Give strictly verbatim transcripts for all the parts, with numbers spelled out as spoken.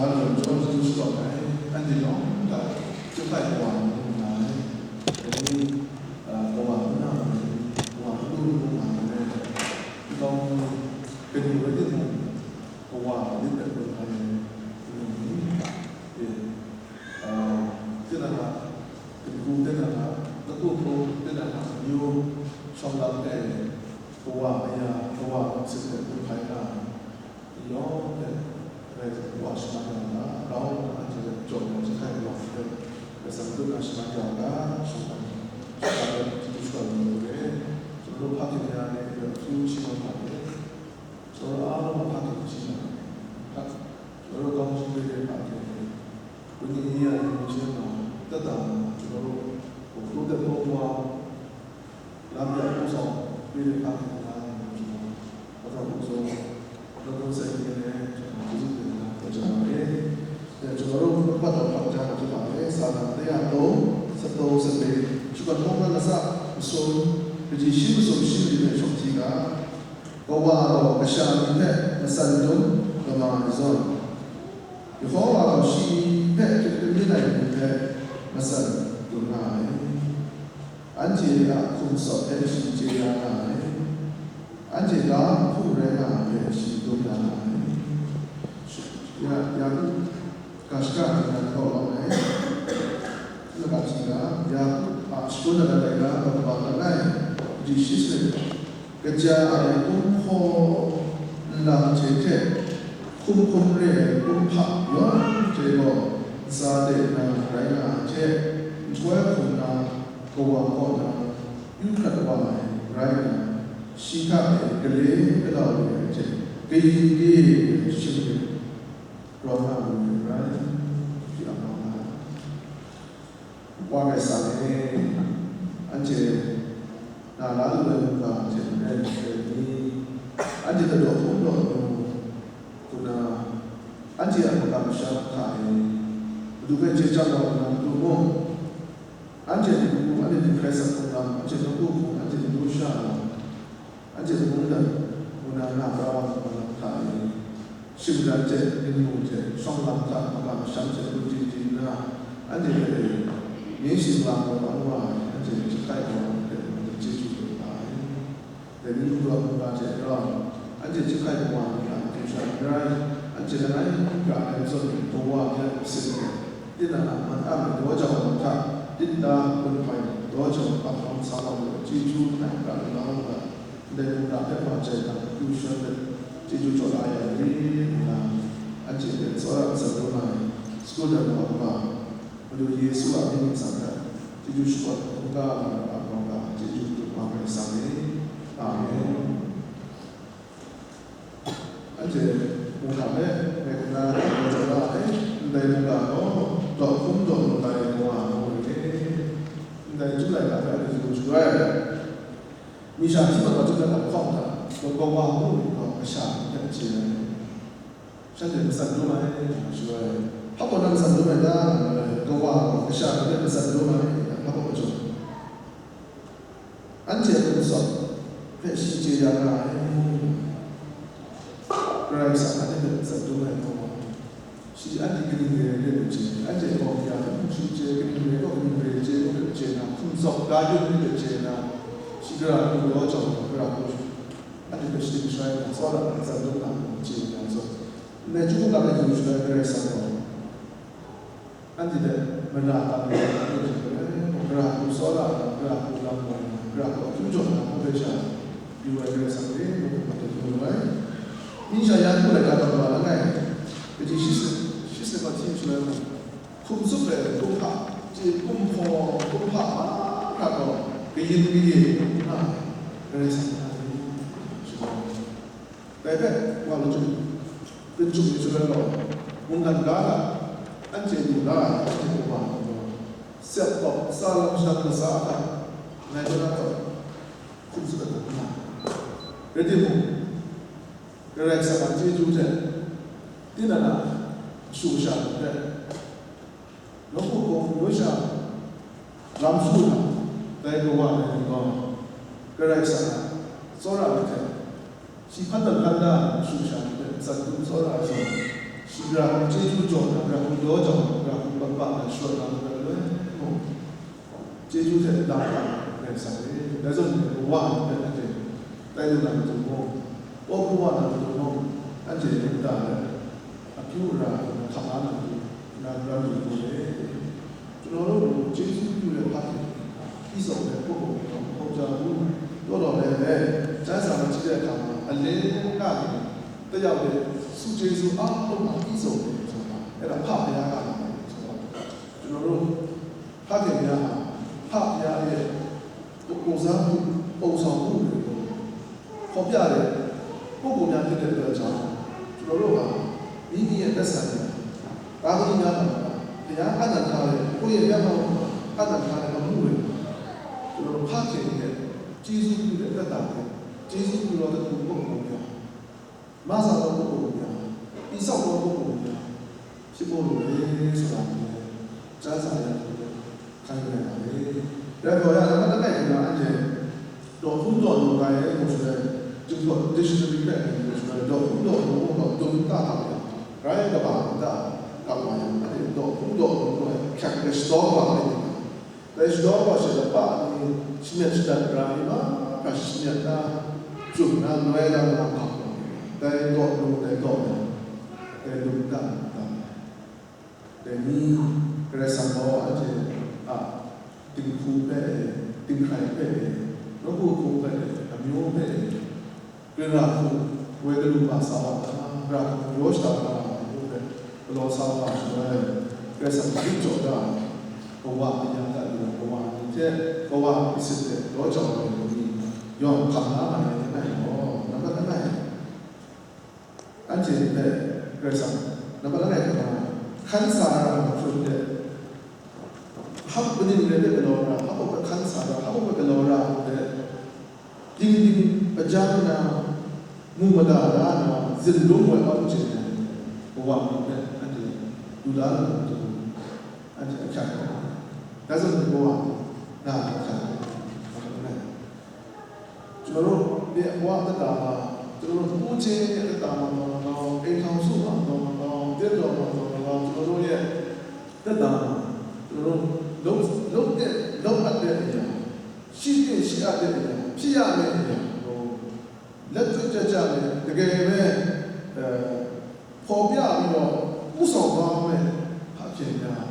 Anhte chyawm chyeju shakawn ai, anhte yawng hta chyum hpai kawa ngu nga ai. Dai ni, a, kawa nna nga ai, kawa ntu ngu nga ai, nkau mi, kanu rai timung, kawa lit ai gun ai, kanu ni, e, a, tinang a, kanu tinang a, latu hpung tinang a, yu, shawng lam ai, kawa aya, kawa nsin ai gun hpai nga ai. Yawng hte rai wa shaman ya u ga, grau nna anhte hpe jaw na jahkai wa hpe, Karai Kasang dum na shaman ya u ga, shawng ai, shawng ai hpe chyeju shakawn lu ai. Chyum ru hpa hkying ya ni hpe hkyu shi wa hpa ni, chyum ru a law hpa hkying shi na, hpa, chyum ru kau shi de de hpa hkying ni, wenyi ni ya ni hkyu shi na, tat da na, chyum ru, hkru de hkru wa, Lam ya hpung sawng, Pele hpa hkying na ni mung, Hpa Hkawng Hpung Sawng, Lawt Hpung Seng ni e, Hpung Seng ni na, Hpung Seng ni e, ya, Hpung Seng ni e, Hpung Seng ni e, Sa na, de ya, dawng, sa dawng, sa de, shakawn hkawng na latsa, masum, kaji shi masum shi mali hpe shawng hti ga, Kawa gaw kasha ni hpe matsan dum lama ai zawn, Yehova gaw shi hpe hkrit hkrit ai ni hpe matsan dum nga ai. Anhte a hkum tsawp hpe shi chye ya nga ai. Anhte ga hpung rai nga ai hpe shi dum ya nga ai. Ya, Yaku ga shaka htinggan hkau lawm ai. Nna ga hti ga, Yaku a shagun na rai ga, kaba langai, kaji shi sanit, kaja ai kumhpaw nlang hte hte, hkum hkum re ai kumhpa yawng hte gaw ntsa de nna rai nga ai hte, nhtoi hkum na kawa kaw na yu hkrat wa ai rai nna, shi hta e gale galau re ai hte, kayin kaying ai shinglet rawng nga lu ai rai, hpyi ap nga ai. Wa Karai Kasang e, anhte na la lu ai mungga hte maren ni, anhte hpe daw hkrum daw nu, hku na, anhte a makam masham hta e, Madu hpe chye chyam wa nna matu mung, anhte a matu, anhte a Hkrai Kasang hpung lam, anhte a nawku hpung, anhte a matu sha lam, anhte a mungdan, ngu na nga pra wa ai lam hta e, shingran hte, ning mu hte, shawng lam hta, makam masham hte, gun ting ting nna, anhte hpe myit singlang ai wa nu ai, anhte jahkai wa ai hpe, anhte chyeju lu nga ai. Dai ni mungga mungga hte rau, anhte jahkai wa ni a matu sha n rai, anhte langai hkra ai zawn, kawa ni a myit sin hte, tinang a man ang ai daw jau ai hta, tinda hpun hpai daw jau ai hpang sa wa lu ai chyeju langai hkra lu na u ga, ndai mungga hpe wa jai nna, matu sha hpe chyeju jaw la ya rit nna, anhte hpe tsawra matsan dum ai, sagu dan wa kaba, Madu Yesu a mying ningsang hta chyeju shakawn hkungga nga ai a, Wa Karai Kasang e. Amen. Anhte mungga hpe ngai hkuna dai gaw zawn la ai, ndai mungga gaw daw hkrum daw lu ai wa ngu ai. Ndai chyum laika hpe anhte chyeju shagu ai. Mi sha hti mat wa chyum laika hkawng hta, gaw kawa ngu ai gaw kasha ni hpe chye ai. Shanhte matsan dum ai, nga ai. Hpa kaw na matsan dum ai ta? Nga ai. Kawa gaw kasha ni hpe matsan dum ai, hpa kaw majaw. Anhte a hkum tsawp hpe shi chye ya nga ai. Karai Kasang anhte hpe matsan dum ai gaw, shi anhte kaning re ai hpe chye, anhte gaw ya hpe mung shi chye, kaning re gaw kaning re chye, ngu hpe chye na, hkum tsawp ga yum hpe chye na, shi gara hku daw jau, gara hku anhte hpe shadim sharai na, tsawra na, matsan dum na, chye na, tsawp. Ndai chyum ga ai hkum shaloi Karai Kasang gaw, anhte hpe mara tam ai, gara hku tsawra ai, gara hku lam ai, gara hku akyu jaw ai, hku hpe sha yu ai Karai Kasang e, ngu hpe madat lu ai. Ning sha ya hku laika tawn wa langai, kaji shi sanit, shi sanit hti shaloi mung, hkum tsup ai kumhpa, chye kumhpaw, kumhpa mahkra gaw, kayin kaye nga ai, Karai Kasang nga ai, shi gaw. Dai hpe, wa lachyum, hpyen chyum ni shaloi gaw, mungkan ga hta, anhte lu la ai, anhte kawa ni gaw, sep kawp, sa lam shadang latsa hta, ngai kaw na tawn, hkum tsup ai hku n nga. Rai timung, Karai Kasang a chyeju hte, tinang a kashu kasha ni hpe, nawku hpung, nu sha, lam shu hta, dai kawa ai ni gaw, Karai Kasang a tsawra ai hte, shi hpan dan hkan da ai kashu kasha ni hpe matsan dum tsawra ai zawn, Shing ra hku chyeju jaw na, ra hku daw jau na, ra hku bat bat na, shawt na, ra loi mung, chyeju hte lata rai sa re. Dai zawn, kawa ni hpe anhte tai lu na matu mung, paw hku wa na matu mung, anhte mungda let, akyu ara hkam la na matu, na ram yu hku re. ကျွန်တော်တို့ကိုကျေးဇူးပြုတဲ့ဖခင်၊ ပြီးဆုံးတဲ့ပုဂ္ဂိုလ်မျိုးမဟုတ်ကြဘူး။ သို့တော်လည်းပဲ၊ ကျမ်းစာမှာကြည့်တဲ့အခါမှာ၊ အလင်းကနေ သက်ရောက်တဲ့ ဆုကျေးဇူးအားလုံးမှာ ပြီးဆုံးတယ်ဆိုတာ၊ အဲ့ဒါဖခင်ကလာတယ်ဆိုတော့၊ ကျွန်တော်တို့ဖခင်များဟာ၊ ဖခင်ရဲ့ကိုယ်စားပြု၊ ပုံဆောင်မှုတွေကိုဖော်ပြတဲ့ပုဂ္ဂိုလ်များဖြစ်တဲ့အတွက်ကြောင့်၊ ကျွန်တော်တို့ဟာမိမိရဲ့သက်ဆိုင်ရာ သားသမီးများမှာ ဘုရားအပ်နှံထားတဲ့၊ ကိုယ့်ရဲ့မျက်မှောက်မှာအပ်နှံထားတဲ့အမှုတွေ၊ ကျွန်တော်တို့ဖခင်ရဲ့ကျေးဇူးပြုတဲ့သက်တာတွေ၊ ကျေးဇူးပြုတော်သူပုဂ္ဂိုလ်များ၊ မဆာသောပုဂ္ဂိုလ်များ၊ တည်ဆောက်သောပုဂ္ဂိုလ်များဖြစ်ဖို့လိုတယ်ဆိုတာကိုလည်း၊ ကျမ်းစာအရ၊ ခံယူနိုင်ပါတယ်။ ဒါကြောင့် အနာဂတ်မှာ အကျဉ်း ဒေါ်ဖူးဒေါ်လူကရဲ့ကိုယ်ဆိုတဲ့၊ ဒီလို dictionary နဲ့ကိုယ်ဆိုတဲ့၊ ဒေါ်ဖူးဒေါ်လူကတော့ ဒုံတတာပဲ။ ရိုင်းကဘာတာကဘာလဲ။ အဲ့ဒီဒေါ်ဖူးဒေါ်လူက character ပါပဲ။ ဒါဆိုတော့ ဘာရှိလဲပါလဲ။ ရှမျက်စတတ်ရာနီမ၊ ရှမျက်တာ၊ ကျုံနာလွဲတာမှာပါ။ ဒါတော့လူတယ်တော့တယ်။ ဒါလူတာတာ။ ဒီနည်း ခရစ်စံတော်အကျင့်၊ အ၊ တင်ခူပဲ၊ တင်ခိုင်ပဲ၊ လောကကိုပဲ၊ အမျိုးပဲ၊ ပြရခုဝဲကလူပါစားပါ၊ ပြရခုရောရှာပါ၊ မျိုးပဲ၊ ဘလောစားပါဆိုရဲ၊ ခရစ်စံတော်ကြောင့်၊ ဘဝအရာကလူဘဝနေတဲ့၊ ဘဝဖြစ်တဲ့တော့ကြောင့်၊ ရောခံရနိုင်တဲ့၊ နံပါတ်တစ်၊ အကျင့်ပဲ၊ ခရစ်စံ၊ နံပါတ်တစ်၊ ခံစားရတာဖြစ်တဲ့၊ ဟပ်ပနိမ့်တဲ့ကလောရ၊ ဟပ်ပခန်းစာရ၊ ဟပ်ပကလောရတဲ့၊ ဒီဒီပကြမ်းနာ၊ မူမဒါရနာ၊ ဇင်လုံးဝဲအောက်ကျင်း၊ ဘဝနဲ့အတူ၊ ဒူလာလို့တူ၊ အတူအခါ၊ ဒါဆိုဘဝနာအခါ၊ ကျွန်တော်တို့ရဲ့ဘဝအသက်တာမှာ၊ ကျွန်တော်တို့တစ်ဦးချင်းရဲ့အသက်တာမှာသော်လည်းကောင်း၊ အိမ်ထောင်စုမှာသော်လည်းကောင်း၊ သင်းတော်မှာသော်လည်းကောင်း၊ ကျွန်တော်တို့ရဲ့သက်တာမှာ၊ ကျွန်တော်တို့လုပ်လုပ်တဲ့၊ လုပ်အပ်တဲ့အရာ၊ ရှိသင့်ရှိအပ်တဲ့အရာ၊ ဖြစ်ရမယ့်အရာကို လက်တွေ့ကျကျနဲ့၊ တကယ်ပဲ၊ အဲ၊ ဖော်ပြပြီးတော့၊ ဦးဆောင်သွားမယ့်ဖခင်များ၊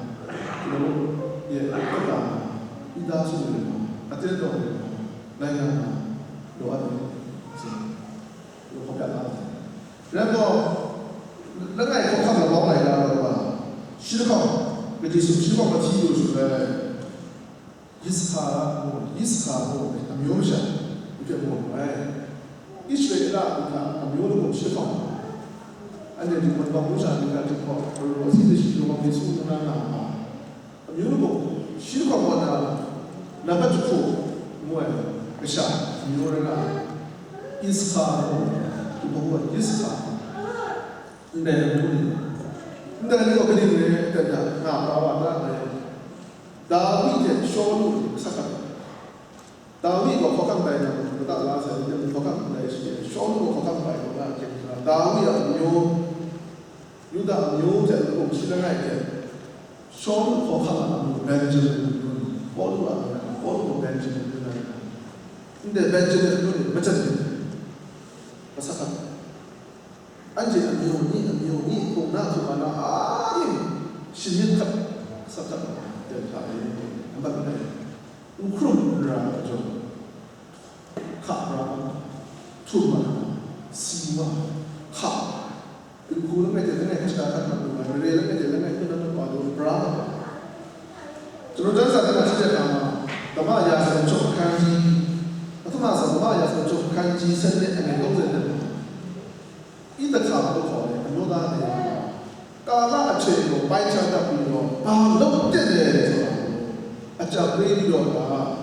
ကျွန်တော်တို့ရဲ့သက်တာမှာ၊ မိသားစုတွေမှာ၊ အသင်းတော်တွေမှာ၊ နိုင်ငံမှာ လိုအပ်တယ်ဆိုပြီး ဖော်ပြထားပါတယ်။ ဒါတော့၊ လက်ငယ်ခေါ်ခတ်တာပေါင်းလိုက်တာတော့ပါ၊ ရှိတစ်ခေါက်၊ ကတိစုရှိတစ်ခေါက်မထီးလို့ဆိုရဲ၊ ယစ်စခါမို့၊ ယစ်စခါမို့၊ အမျိုးမရှာ၊ ဒီကဲမို့၊ အဲ၊ အစ္စရေလအမျိုးတစ်ခုရှိခေါက်ပါ။ အဲ့ဒီဒီမှာ ဘာလို့ရှာနေတာလဲဆိုတော့၊ ဘယ်လိုအစည်းအဝေးရှိလို့ မဖြစ်ဘူးနာနာပါ။ အမျိုးတစ်ခုရှိခေါက်ပါတာ၊ နံပါတ်တစ်ခုမို့၊ ကရှာအမျိုးရက၊ အစ္စခါမို့၊ ဒီဘက်က ယစ်စခါ၊ အဲ့ဒီမျိုး၊ အဲ့ဒီမျိုးကလေးတွေတက်တာ၊ ငါပါဝါတာပဲ။ ဒါဝိဒ်နဲ့ရှောလုကိုဆက်ခတ်တယ်။ ဒါဝိဒ်ကိုခေါ်ခန့်ပိုင်တာကို မတတ်လားဆိုရင်၊ ခေါ်ခန့်ပိုင်ရှိတယ်။ ရှောလုကိုခေါ်ခန့်ပိုင်တာက ဒါဝိဒ်အမျိုး၊ ယူဒအမျိုးတဲ့လူကိုရှိတဲ့ငါ့ကျဲ၊ ရှောလုခေါ်ခန့်လာတာမျိုး၊ ဗင်္ယာမိန်မျိုး၊ ပေါလုအမျိုး၊ ပေါလုကိုဗင်္ယာမိန်မျိုးနဲ့၊ အဲ့ဒီဗင်္ယာမိန်မျိုးနဲ့ မတတ်ဘူး။ မဆက်ခတ်ဘူး။ အဲ့ဒီအမျိုးနည်း၊ အမျိုးနည်း၊ ပုံနာပုံမှန်အားဖြင့် ရှစ်နှစ်ခန့်၊ ဆက်ခတ်တယ်။ ဒါပေမဲ့ ဥခရုရာကြောင့်၊ ခပ်ရာ၊ ထုမ၊ စီမ၊ ခပ်၊ ဒီခုလည်း မ့ၢ်တည်းလည်း မ့ၢ်တည်းလည်း မ့ၢ်တည်းလည်း မ့ၢ်တည်းလည်း မ့ၢ်တည်းလည်း မ့ၢ်တည်းလည်း မ့ၢ်တည်းလည်း မ့ၢ်တည်းလည်း မ့ၢ်တည်းလည်း ကျွန်တော်တင်ဆက်တဲ့မှာ ရှိတဲ့အခါမှာ၊ ဓမ္မရာဇဝင်ချုပ် အခန်းကြီး၊ ပထမဆုံး ဓမ္မရာဇဝင်ချုပ် အခန်းကြီးဆယ့်နှစ် အငယ်သုံးဆယ့်နှစ်မှာ၊ ဣသခါလို့ခေါ်တဲ့ အမျိုးသားတွေဟာ ကာလအချိန်ကို ပိုင်းခြားတတ်ပြီးတော့ ဘာလုပ်သင့်တယ်ဆိုတာကို အကြံပေးပြီးတော့က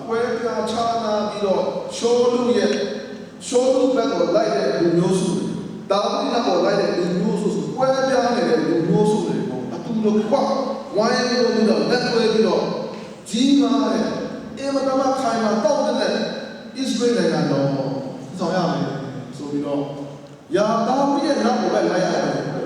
ကွဲပြားခြားနားပြီးတော့ ရှောလုရဲ့၊ ရှောလုဘက်ကိုလိုက်တဲ့လူမျိုးစုတွေ၊ ဒါဝိဒ်ဘက်ကိုလိုက်တဲ့လူမျိုးစုဆို ကွဲပြားနေတဲ့လူမျိုးစုတွေကို အတူတကွ ဝိုင်းဝန်းပြီးတော့ လက်တွဲပြီးတော့ ကြီးမားတဲ့၊ အင်မတန်မှ ခိုင်မာတောင့်တင်းတဲ့ အစ္စရေးနိုင်ငံတော် တည်ထောင်ရမယ်ဆိုပြီးတော့၊ ယာဒါဝိဒ်ရဲ့နောက်ကိုပဲ လိုက်ရမယ်။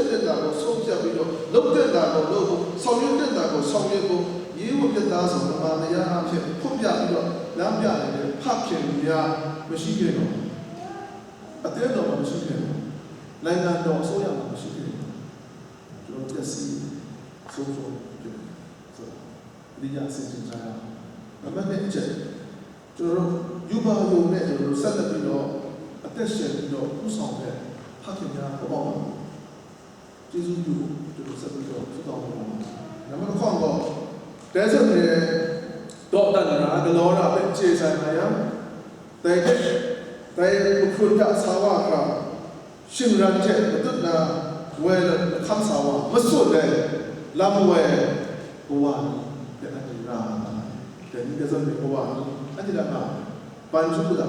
ဖြတ်သင့်တာကို ဆုံးဖြတ်ပြီးတော့၊ လုပ်သင့်တာကို လုပ်ဖို့၊ ဆောင်ရွက်သင့်တာကို ဆောင်ရွက်ဖို့၊ ရေးဖို့ ပြတ်သားစွာ ဗမာတရားအားဖြင့် ဖွင့်ပြပြီးတော့ လမ်းပြနိုင်တဲ့ ဖခင်များ မရှိခဲ့တော့ဘူး။ အသင်းတော်မှာ မရှိခဲ့တော့ဘူး။ နိုင်ငံတော်အစိုးရမှာ မရှိခဲ့တော့ဘူး။ ကျွန်တော်တို့ ပျက်စီးဆုံးရှုံးဖြစ်တယ်ဆိုတာ သတိရဆင်ခြင်ကြရအောင်။ နံပါတ်နှစ်အချက်၊ ကျွန်တော်တို့ ယူပါယုံနဲ့ ကျွန်တော်တို့ ဆက်လက်ပြီးတော့ အသက်ရှင်ပြီးတော့ ဦးဆောင်တဲ့ ဖခင်များ ပေါ်ပေါက်လာဖို့ ကျေးဇူးပြုဖို့ ကျွန်တော် ဆက်ပြီးတော့ ဆုတောင်းပေးပါမယ်။ နံပါတ်တစ်ခုကတော့ တဲဆက်နေတဲ့ ဒေါက်တာနရာ ကလောရ ပဲ ခြေဆိုင်ပါရန် တိုက်တဲ့ တိုက်ခုတ်တာ ဆာဝါခါ ရှင်ရန်တဲ့ မတုတ်နာ ဝဲလခမ်းဆာဝါ မစွတ်တဲ့ လမ်းဝဲ ဘဝတဲ့ အတ္တရာ တဲ့ ဒီကစားတဲ့ ဘဝ အတ္တရာ ပန်ချူလာ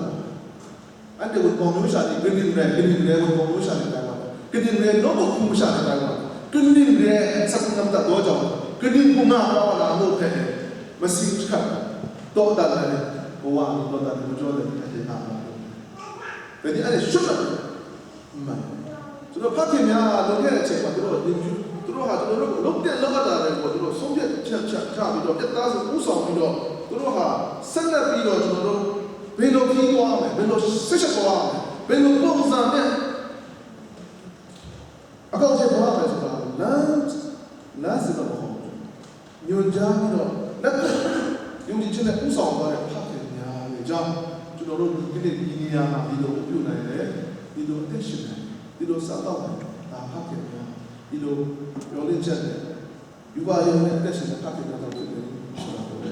အတ္တဝတ်မောင်မျိုးရှာနေ ကနင်ရဲ ကနင်ရဲ ဝတ်မောင်မျိုးရှာနေ တိုင်းဝတ် ကနင်ရဲ တော့ ဘုံခုံရှာနေ တိုင်းဝတ် ကနင်ရဲ စက္ကနမ်တတော့ကြောင့် ကနင်ကငါပါဝါလာလို့ ဖဲ မစင်ချတ် တော့တတ်တယ် ဘဝတော့တတ်တယ် မကြောတယ် အတ္တရာ ဒီနေ့ အဲ့ဒါ ရှုပ်တယ် မှန်တယ်။ ကျွန်တော် ဖခင်များ လွန်ခဲ့တဲ့အချိန်မှာ သူတို့ သင်ယူ၊ သူတို့ဟာ ကျွန်တော်တို့ လုပ်သင့်လုပ်အပ်တာတွေကို သူတို့ ဆုံးဖြတ်ချက်ချပြီးတော့ ပြတ်သားစွာ ဦးဆောင်ပြီးတော့ သူတို့ဟာ ဆက်လက်ပြီးတော့ ကျွန်တော်တို့ ဘယ်လိုခရီးသွားရမလဲ၊ ဘယ်လို ဆက်ရှုပ်သွားရမလဲ၊ ဘယ်လိုပုံစံနဲ့ အကောင်အထည်ဖော်ရမလဲဆိုတာကို လမ်း၊ လမ်းစဉ်တော့ မဟုတ်ဘူး။ ညွှန်ကြားပြီးတော့ လက်တွေ့ ယုံကြည်ခြင်းနဲ့ ဦးဆောင်သွားတဲ့ ဖခင်များရဲ့အကြောင်း ကျွန် Rawt ni, ni ni ya nga, di lo pyu nai le, di lo atention nai, di lo sa tau nai, ta hpa hkyen ya, di lo yawlin jan le, yuwa yawng le atention le hpa hkyen ya tau hkyen le, shara lo le,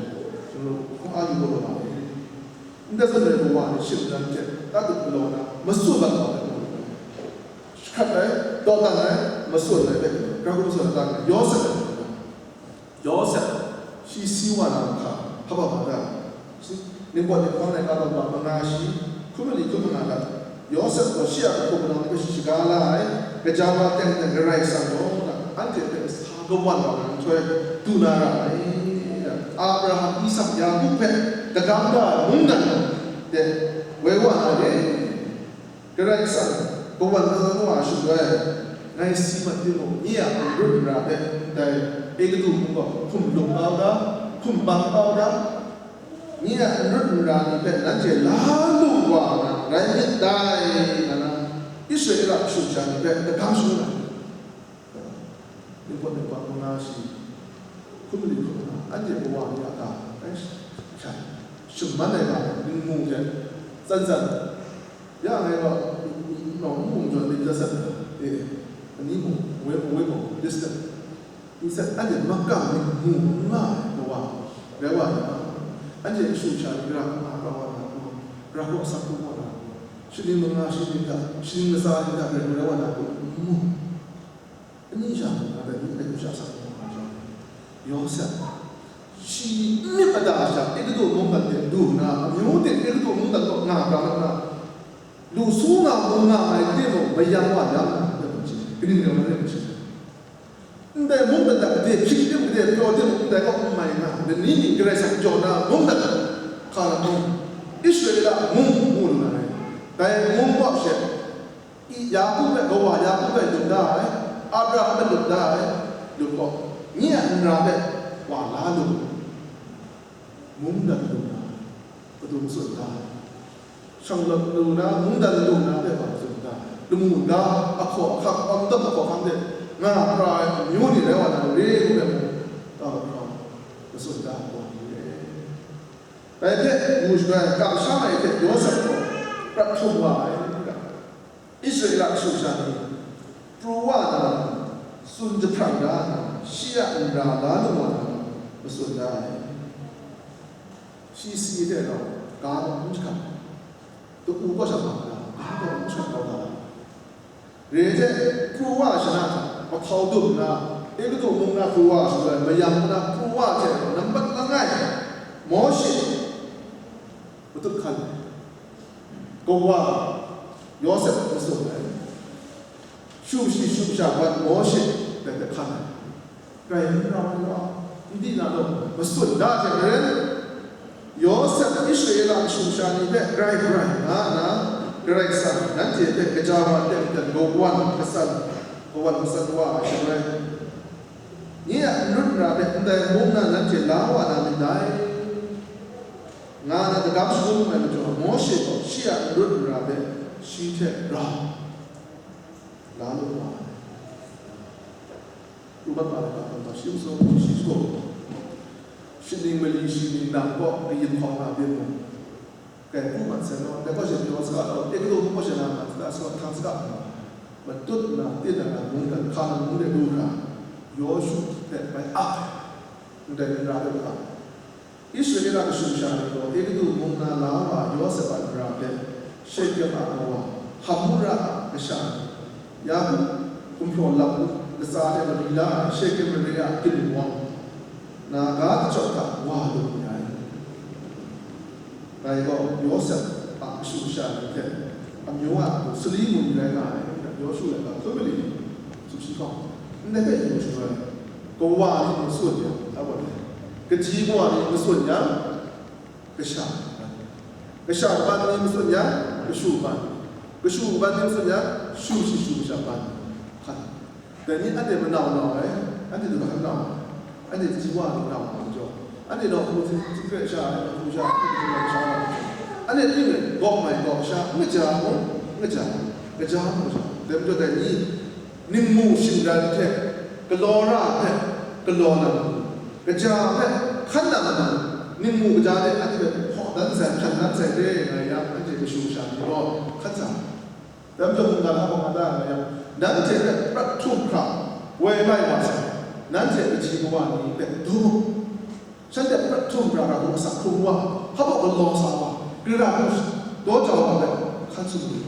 shara lo hkung a yu lo ma le. Nda zan le wa ni shim dan hte, ta duk galaw na, masu bat wa le, shahkat ai, dawdan ai, masu ai, gra hku masu ai, Yawsep ai, Yawsep, shi si wa na hka, hpa ba ma da? Ningpawt ninghpawng laika daw ba manga shi, hkun mali hkun manga lat, Yawsep gaw shi a kahpu kanau ni hpe shi shaga la ai, gaja wa teng teng Karai Kasang gaw na, anhte hpe sa kawan wa na nhtoi du na ra ai. Abraham, Isak, Yaku hpe dagam da ai mungdan de woi wa na re. Karai Kasang kawan na wa shaloi, ngai si mat timung, nye a n rut n ra hpe ndai Egutu mung gaw hkum lung kau da, hkum bang kau da, nye a n rut n ra ni hpe nanhte la lu wa nga rai myit dai, nga na, Israela kashu kasha ni hpe dagam shangun ai. Ningpawt ningpawt manga shi, hkun mali hkun manga, anhte kawa ni a ga, ai, sha, shaman ai ga, ningmu hte, tsan tsan, ya ngai gaw, nau n mung jawn myit da sat, e, ani mung, woi mung, woi mung, distance, n sat, anhte makam ningmu n nga ai kawa, rai wa ai ga, anhte kashu kasha ni gara n nga, gara wa na gaw, gara gaw asak hkrum wa na gaw, shaning manga, shaning hta, shaning latsa ni hta, rai wa na gaw, n mu. Ani sha nga dai ni dai sha sa nga nga sha. Yawsep, shi myit mada sha Egutu mungdan de du nna, amyu ting Egutu mungdan kaw nga ga nna, lu su nga mu nga ai timung, mayam wa yang nga ai hte mung chye, kaning rai nme rai mung chye. Ndai mungdan hta gade hpyi tim, gade pyaw tim, ndai kaw n mai nga, lani ning Karai Kasang jaw na mungdan hka na mung, Israela mung ngu lu na rai. Dai mung kaw she, I, Yaku hpe, kawa Yaku hpe lup da ai, Abraham hpe lup da ai, lup gaw, nye a nra hpe wa la lu, mungdan lu na, kadum tsun da ai, shanglawt lu na, mungdan lu na hpe wa tsun da ai, lamu ga, ahkaw ahkang, awng dawp ahkaw hkang de nga pra ai amyu ni rai wa na re ngu hpe mung, tau hkra matsun da ai gaw ni re. Dai hpe mu shaloi, kamsham ai hte Yawsep gaw prat htum wa ai, Israela kashu kasha ni pru wa na, tsun jahprang da na, shi a nra la lu wa na, matsun da ai. Shi si hte rau, ga gaw n jahkrat, ta-u kaw sha ma na, ga gaw n jahkrat kau da ai. Re ai hte, pru wa shana hta, mahtau dum nna, Egutu mung na pru wa shaloi, mayam nna pru wa hte nambat langai, Mawshe, matut hkan, kawa, Yawsep matsun ai, shu shi shu sha bat Mawshe dai hpe hkan ai, rai n rau ai wa, n di na law, matsun da hte maren, Yawsep Israela kashu kasha ni hpe grai grai nga nna, Karai Kasang nanhte hpe gaja wa teng teng kawan matsan, kawan matsan wa ai shaloi, nye a n rut n ra hpe ndai mung na nanhte la wa na myit dai, nga na dagam shangun ai majaw, Mawshe gaw shi a n rut n ra hpe shi hte rau la lu wa ai. Rubat ma ai ga hkawm hta shi masum shi shi gaw, shaning mali shi ningdang kaw kayin hkawng nga byin mung, kai pru mat sai law, dai kaw she pyaw saga law, Egutu mung kaw she na nga saga, saga, htang saga nga, matut nna, tin ai mungdan, Hkanan mung de du hkra, Yawshu hpe bai ap ai, ndai nra de hkra, Israela kashu kasha ni gaw Egutu mung na la wa Yawsep a nra hpe, Shekem a kawa, Hamura a kasha ni, Yaku gumhpraw lam latsa de mali la ai Shekem mare a ginwang na ga kachyaw hta wa lu wu ai. Dai gaw Yawsep a kashu kasha ni hte amyu a sali mu ni rai nga ai, Yawshu laika hkun mali, sumshi hkawng, ndai hpe yu shaloi, kawa ni matsun yang, a gaw, kaji kawa ni matsun yang, kasha ban, kasha ban ni matsun yang, kashu ban, kashu ban ni matsun yang, shu shi shu kasha ban, hkan. Dai ni anhte manau nau ai, anhte du hkan nau ai, anhte kaji wa ni nau ai majaw, anhte nawku htingre sha ai, nawku sha ai, htingre sha ai, anhte ning e gawk mai gawk sha, n kaja mung, n kaja, kaja mung kaja, dai majaw dai ni, ningmu shingran hte galaw ra ai hpe galaw na matu, kaja hpe hkan na matu, ningmu kaja de anhte hpe hpaw Nan sai, hpyan nan sai re nga yang, nanhte kashu kasha ni gaw hkan sa. Dai majaw mungkan hkawhkam nga ta nga yang, nanhte hpe prat htum hkra woi lai wa sai, nanhte a kahti kawa ni hpe dum u. Shanhte prat htum hkra ra hku asak hkrung wa, hpa baw galaw sa wa, gara hku daw jau wa hpe hkan tsun lu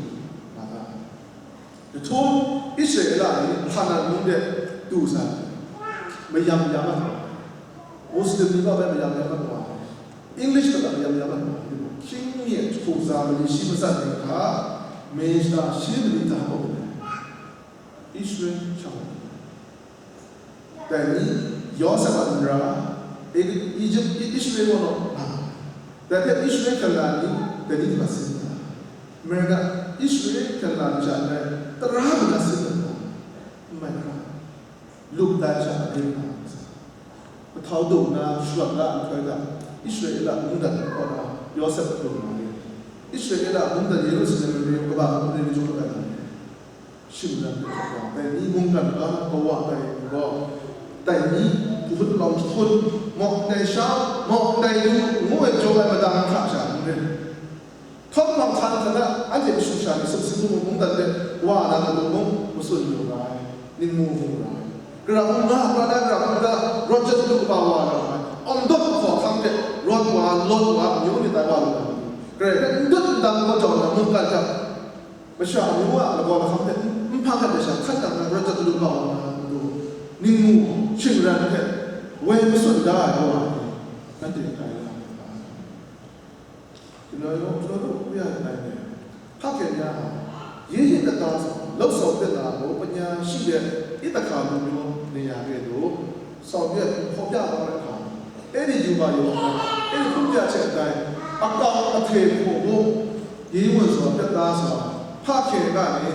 nga ta. Jahtum Israela ni Hkanan mung de du sai, mayam ya mat, Muslim ni gaw bai mayam ya mat wa, English hta mayam ya mat wa, hkying mi hkuza mali shi matsat ni hta, mei shata shi mali hta hkawm ai, Israel shang ai. Dai ni Yawsep a nra, Ijip, Israel wa naw nga, dai hpe Israel hkyen la ni dai ni hta sin nga, Amerika, Israel hkyen la ni sha ndai tara mung na sin nga, n mai hkra, lup tai sha a ring nga, mahtau dung na, shawt la nhtoi hta, Israela mungdan kaw na Yawsep dung nga ring. Israela mungdan Yerusalem mare kaba mare ni jawng kaba na ring. Shingran hpe hkra, dai ni mungkan ga na kawa tai ni gaw, dai ni, kahput palawng jahkun, mawk ndai sha, mawk ndai lu, ngu ai jaw ai madang hkra sha n rin. Htawt hpang hkan hta na, anhte kashu kasha ni sumsing lu mungdan de wa na matu mung, matsun lu ra ai, ningmu mu ra ai. Gara hku nga, gara na, gara hku da, rawt jat lu kaba wa na ra ai. Awng dawt hkaw hkang hte, rawt wa, lawt wa, amyu ni tai wa lu na matu, Karai hpe n dut n dang kau jau na mungkan hta, masha amyu a lagaw lahkam hte n hpang ai masha hkan nang na rawt jat lu kaba wa na matu, ningmu shingran hte woi matsun da ai kawa ni, nanhte tai la ai. Hkyen ya, hkyen ya, hpa hkyen ya, ye ye kata sa, lau sau de na, lo panya shi de, i ta hka lu myu ne ya re do, sau de hkaw pya kau ai hka, e ni yu ba yu ai, e ni hkum ya hte dai, akau ahte hpaw mu, ye wun sa, pya ta sa, hpa hkyen ga ni,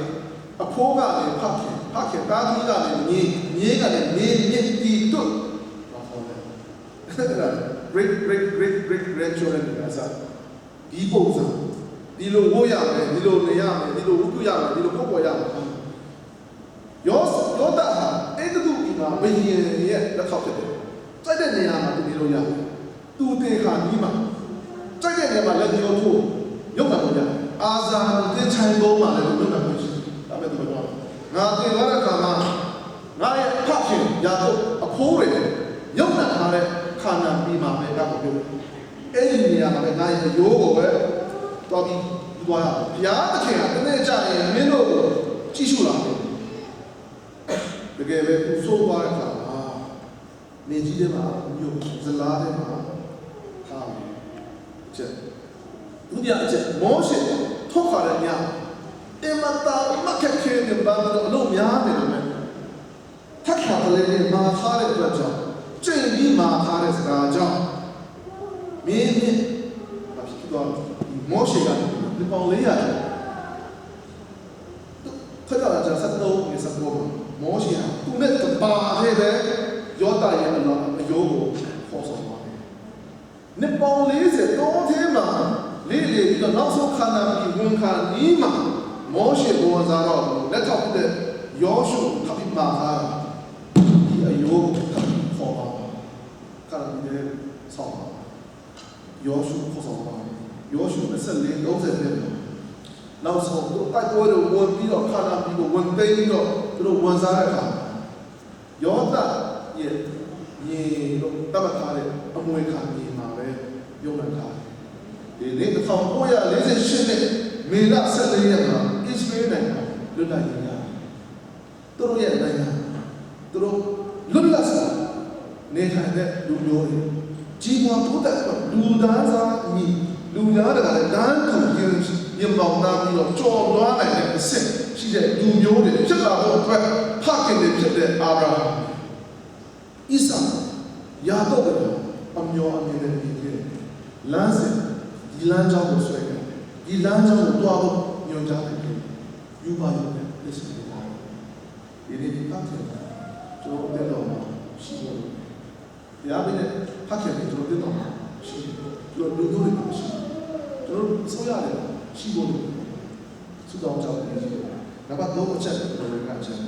ahpaw ga ni, hpa hkyen, hpa hkyen ta hkyen ga ni, ni, nye ga ni, ni, myit ti tut, ma hkaw ai. Great, great, great, great grandchildren ni a sa, di pawng sa, di lo wo ya me, di lo ne ya me, di lo wutu ya me, di lo kawpaw ya me. Yaw, yaw ta hta, e kadu ki ma, mayin ni e, da hkap hte, cai de ne ya ma, tu ni lo ya, tu te hka ni ma, cai de ne ma, la ni yaw htu, yawng na lo ya, a za ni te chai baw ma, le lo yawng na lo shi, a me tu ma, nga te wa da hka ma, nga e hpa hkyen, ya kaw, ahpaw re, yawng na hka re, hka na mi ma me, nga kaw yawng. E yin ni a hpe ngai mayaw gaw ai, taw pyi, yu wa ya, Baya Kahteng a, kane ja e, myin gaw chyi shu la ai. Dage bai, hku tsaw wa ai hta na, myi ji de ma, myu zala de ma, hta ai. Hte, dun ya hte, Mawshe htaw hka ai ni a, e ma ta ma hkret hkye hkye bang ai, anu mya de lu ai. Htat hkra hkalai ni ma hka ai prat jang, chyoi ni ma hka ai saga jang, myit myit, Mawshe ga ni, ni pawng le ya jang, hkra jang sat tau ni sat gaw ma, Mawshe a, tu net kaba hte bai, Yawta ye a lam, a yaw gaw, hkaw sa wa ai. Nit pawng le se taw hte ma, le le mi gaw, nawk saw hka na mali wun hka ni ma, Mawshe gaw za rau, let hkap hte Yawshu hkap hpyi ma hka, di a yaw hkap hpyi hkaw ma, hka na mali de sau ma, Yawshu hkaw sa ma, Yawshu asak le dawng zawn hte ma, nawk saw, tai koi daw wun pyi gaw, hka na mali gaw wun tai pyi gaw, gaw wun za ai hka. Yawta ye, nye, tam mahta de, amoi hka nye nga ai, yawng na hta de, de, de, kahtau hpaw ya, le ze shin de, Mela sat le yang nga, Israel nai hta, lun na yin ya, turu ya nai ya, turu, lun la sa, ne hta de, lu yaw de, ji wa hpaw dat, lu da za mi, lu ya da ga de, dan tu yin, yin bau na mi law, jaw la ai de, sin, shi de, lu yaw de, hpyit la gaw, hpa, hpa kyen de, hpyit de, Abraham. Isak, Yakop a amyaw amying de myi hte, lan sin, di lan jau gaw soi ai, di lan jau gaw tau gaw, myaw ja ai hte, yu ba yu ai, de sin de ta. Dai ni hta hte, chyaw de law ma, shi gaw lu. Ya mi ne, hpa hkyen ni, chyaw de law ma, shi, chyaw lu lu de ma, shi, chyaw lu, အစိုးရ de ma, shi gaw lu. ဆုတောင်းကြောင်း နံပါတ်သုံးအချက် ကျွန်တော်တို့က ကျွန်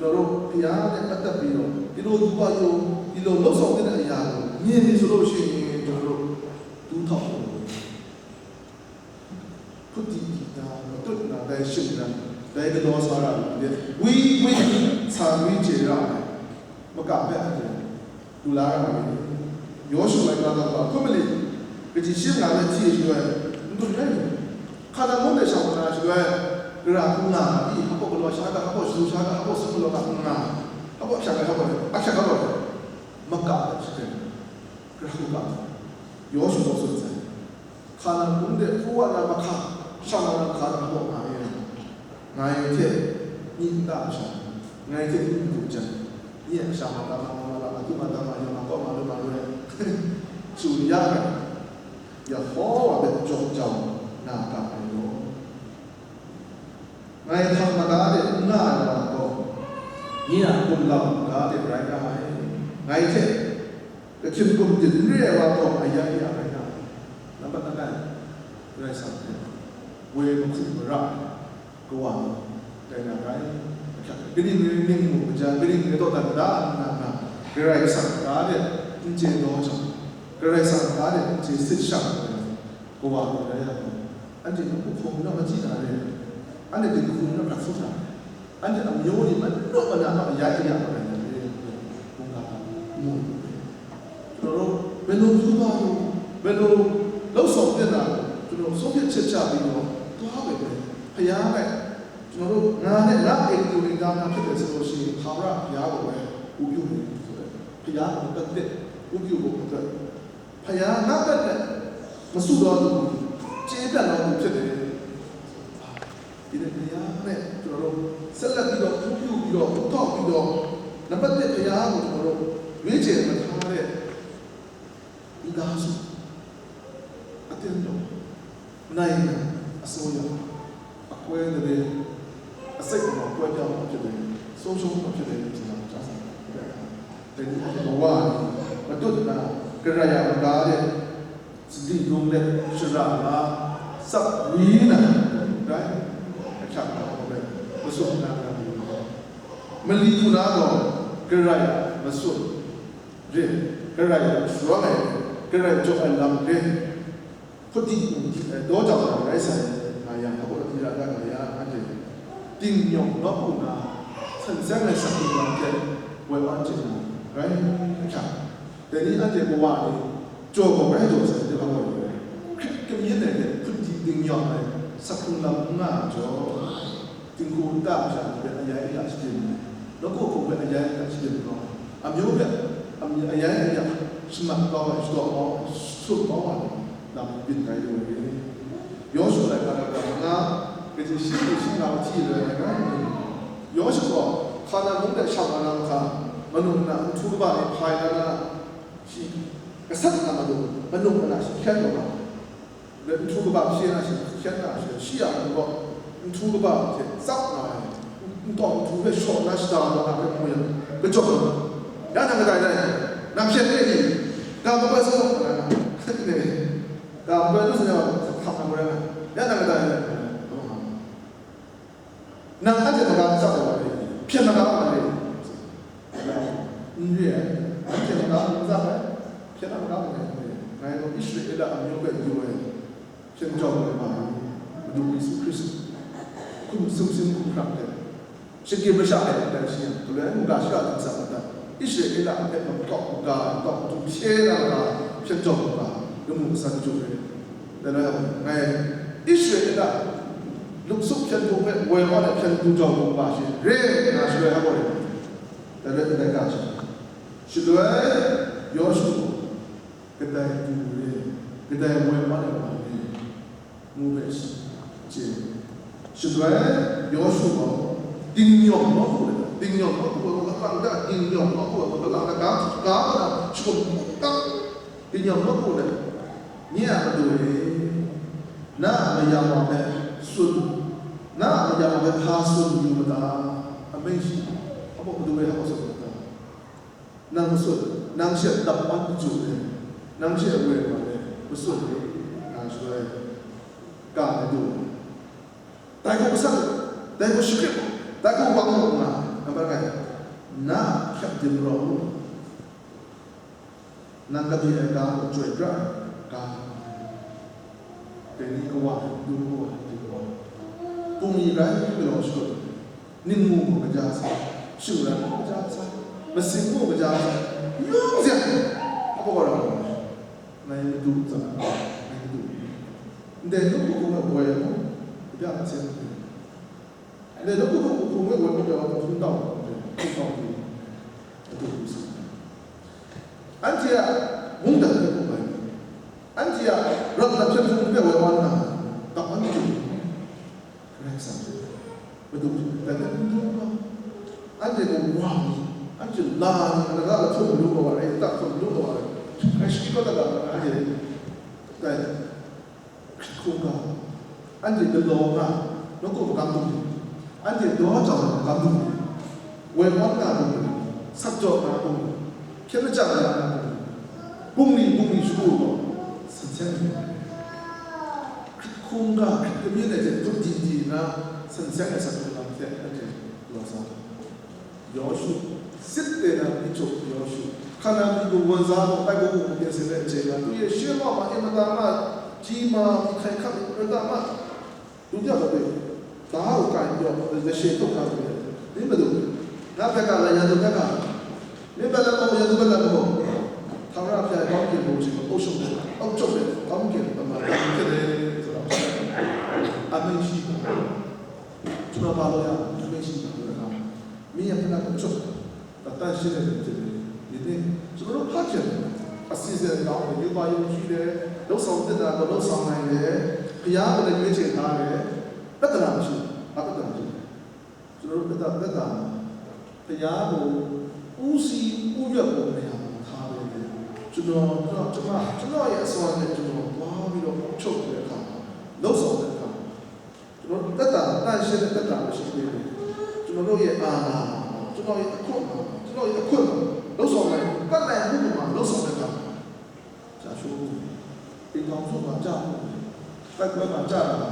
တော်တို့ဘုရားနဲ့ပတ်သက်ပြီးတော့ ဒီလိုယူပါယုံ ဒီလိုလုပ်ဆောင်တဲ့အရာကိုမြင်ပြီဆိုလို့ရှိရင် ကျွန်တော်တို့ဒု Hput di di na, matut na, dai shingran, dai galaw sa ra ai de, wi wi sa wi chye ra ai, maka hpe a du la ra ai. Yawshu laika ga hkrum mali, kaji shi nga ai hti shaloi, n dun rai. Hka na mung de shang na shaloi, gara hku nga, i, hpa galaw sha ga, hpa shalu sha ga, hpa sum galaw ga, nga, hpa sha ga, hpa, a sha ga, maka hpe shaden, gara hku ga, Yawshu gaw tsun sai. Hka na mung de hku wa na mahka, shang wa na hka na hpaw nga e, ngai hte myi n ta masha, ngai hte myi n du jan, nye a kasha ma ta ma, ma ma la, ma du ma ta ma, ya ma kaw ma lu ma lu ai, tsun ya ai, Yehowa hpe jaw jau na ga ai law. Ngai hpang maga de n nga ai wa gaw, nye a gumlau maga de rai nga ai. Ngai hte Kahkying gumdin n re ai wa gaw, aya ya rai nga ai. Nambat langai, Karai Kasang hpe woi mahku mara ai kawa ni rai nga ai. Ahkyak, kaning rai ning mu maja, kaning rai dawdan da nna nga, Karai Kasang ga de n chye daw jang, Karai Kasang ga de n chye sit shang ai kawa ni rai nga ai. Anhte nawku hpawng na machyi na re, anhte dinghku na prat sut na re, anhte amyu ni manu mana a ya ya ai na re, mungga mu.ကျွန်တော်တို့ဘယ်လိုယူပါလို့ဘယ်လိုလောက်ဆောင်တင်တာလဲကျွန်တော်ဆုံးဖြတ်ချက်ချပြီးတော့သွားပဲပဲဖခင်နဲ့ကျွန်တော်တို့ငါနဲ့ငါအိမ်သူအိမ်သားများဖြစ်တယ်ဆိုလို့ရှိရင်သာဝရဘုရားကိုပဲဥပြုနေတယ်ဆိုတော့ဘုရားကိုတက်တဲ့ဥပြုဖို့အတွက် ဖခင်ငါ့ဘက်နဲ့မဆုတ်တော်သူကိုကျေးတတ်တော်သူဖြစ်တယ်။ ဒီနေ့ဘုရားနဲ့ကျွန်တော်တို့ဆက်လက်ပြီးတော့ဥပြုပြီးတော့ထောက်ပြီးတော့နံပါတ်တစ်ဘုရားကိုကျွန်တော်တို့ရွေးချယ်မထားတဲ့မိသားစုအတင်းတော် နိုင်ငံအစိုးရအကွဲတည်းအစိတ်အမောင်ကွဲပြားမှာဖြစ်တယ်ဆုံးရှုံးမှာဖြစ်တယ်လို့ကျွန်တော်ကြားစားတယ်။တနည်းအားဖြင့်ဘဝမတွတ်တာကြရရမကားတဲ့စတိလုံးနဲ့ရှရလာစပ်ဝီးနံတိုင်းအခါမှာပဲပစုံနာကံမလီခုနာတော့ကြရရမစွတ်ရင်ကြရရစွမ်းတယ်ကြရရကြောင့်အလံတဲ့ พุทธิอุงคิดไอ้ดอจาวไร้สายนายาพระพุทธธิราชนายาอันเดียวติ่งหย่องนอกปูนาสันแสงในสังคมเจนไว้อันเจนไร้ขัดแต่นี้อันเดียวว่านี่โจบอกไว้โจสันเดียวว่าคลิปกันยันไหนเนี่ยพุทธิติ่งหย่องในสังคมลำหน้าโจติ่งคูณตาจารย์เป็นอายะอิยาสตินแล้วก็คงเป็นอายะอิยาสตินก็อันเดียวเนี่ยอันอายะอิยาสมัครก็สตอมอสุดก็ว่า lam byin rai lu ai. Yawshu laika laika nga, kaji shi lu shi nga hti lu ai laika ni. Yawshu gaw, Hkanan mung de shang wa na mahka, manung na nhtu kaba ni hpai na na, shi gasat na madu, manung na shi hkyen lu nga. Nhtu kaba shi na shi hkyen na shi, shi a matu gaw, nhtu kaba hte tsap nga ai, ntaw nhtu hpe shaw na shada na nga hpe mu yang, kajawng nga. Ya nang kadai rai, nang hpyen re ni, ga mabai sa gaw nga na, Ga mabai lu sa na, hkap na marai na, ya na kata ya, nang anhte maga n tsap ai wa re, hpyen maga wa re, n re ai, anhte maga n tsap ai, hpyen a maga wa re, ngai gaw Israela amyu hpe yu ai, hpyen jau ai wa re, Madu Yesu Hkristu, hkum sumsing hkum hkrang hte, Shagim masha e ndai shi yang, galoi ai mungga shara ntsa mada, Israela hpe makawk maga, makawk madu hpye na ga, hpyen jawm ai ga, lamu kasa kachyu rai. Dai rai yang, ngai Israela luksup hpyen du hpe woi wa ai hpyen du jawm ai ga shi re, nga shaloi a gaw rai. Dai rai ndai ga shi. Shaloi Yawshu gaw, kadai du re, kadai woi wa ai wa re. Ngu hpe chye. Shaloi Yawshu gaw, dingnyawm nawku let, dingnyawm nawku ai wa kalang da, dingnyawm nawku ai wa kalang da, ga, ga, ga, shagum kang, dingnyawm nawku let, nye a madu e, na a mayam wa hpe tsun, na a mayam wa hpe hpa tsun yu ma ta, amai shi, a baw madu e, a baw tsun ma ta. Nang masut, nang she dap mat machyu ai, nang she woi wa ai, masut ai, nga shaloi, ga ai du ai. Dai gaw masat, dai gaw shakrit, dai gaw wang nga, nambat ngai, na hkyep dim rawt u, nang kabyi ai ga gaw chyoi pra ai, ga, Dai ni kawa, du kawa, du kawa. Bungli rai galaw shut, ningmu gaw kaja sai, shingran gaw kaja sai, masing gaw kaja sai, yung zian, apa kau ra, ngai madu tsang, ngai madu. Ndai nu hku hku nga boi mu, kabya nsen. Ndai nu hku hku nga boi mu, hkun tau, hkun tau, madu hku si. Anhte a mungdan hpe hkuk ai, anhte a ram na hpyen hpung hpe woi wan na, dap an madu. Karai Kasang hte madu hpe dan dan n dum ga, anhte gaw wa mi, anhte la ni, alaga lahtum malu kau wa rai, tak htum malu kau wa rai, ngai shani kau dat ga, anhte dai hkrit hkungga, anhte galaw nga, nawku magam dung, anhte daw jau ai magam dung, woi mawn nga dung, sak jaw nga dung, hkyen lachyang nga nga dung, bungli bungli shagu gaw, san seng ai. Hkrit hkungga, hkrit kamyin ai hte hkut di di nna, san seng ai sak hkrung lam hte anhte galaw sa ai. Yawshu, sit de na myi chup Yawshu, hka na myi gun wan za gaw, tai gaw wu mungken se hpe chye nga, tu ye she ma ma, e mada ma, ji ma, myi hkai hkap, e mada ma, lu de gaw de, da u kai yaw, da she tuk hkra de, ni madu, na hpe ka la, ya du hpe ka, ni hpe la gaw, ya du hpe la gaw, hta ra hpya ai bawng kyen hpung shi gaw, o shung de, o chok de, bawng kyen hpung ma, hte de, sa ra, a myi shi, Chyum na pa law ya, hkrai shi na law ya, mi ya hpe na hkum chyawm, datan shi ai hte maren, myit ni, chyum na hpa hkyen, asi ze nkau ai, yubak yumhkyi ai, law sau nit na gaw law sau ai, hkaya gaw na yue hte hta ai, rat dara masha, a rat dara masha, chyum na rat dara, rat dara, hkaya gaw, u si, u yawt gaw na ya hta ai, chyum na, chyum na, chyum na e asawan e chyum na, wa mi law, hkum chyawm ai hka, law sau ai hka. ကျွန်တော်တို့သက်တာသန့်ရှင်းတဲ့သက်တာကိုရှိပေးတယ်။ ကျွန်တော်တို့ရဲ့အာဏာမှာ ကျွန်တော်ရဲ့အခွင့်အာဏာ ကျွန်တော်ရဲ့အခွင့်အာဏာ လုပ်ဆောင်နိုင်မှု ပတ်လည်မှုမှာလုပ်ဆောင်တဲ့အခါမှာ ကြာရှုံးမှုတွေ အိမ်ထောင်စုမှာကြာမှုတွေ တိုက်ပွဲမှာကြာတာတွေ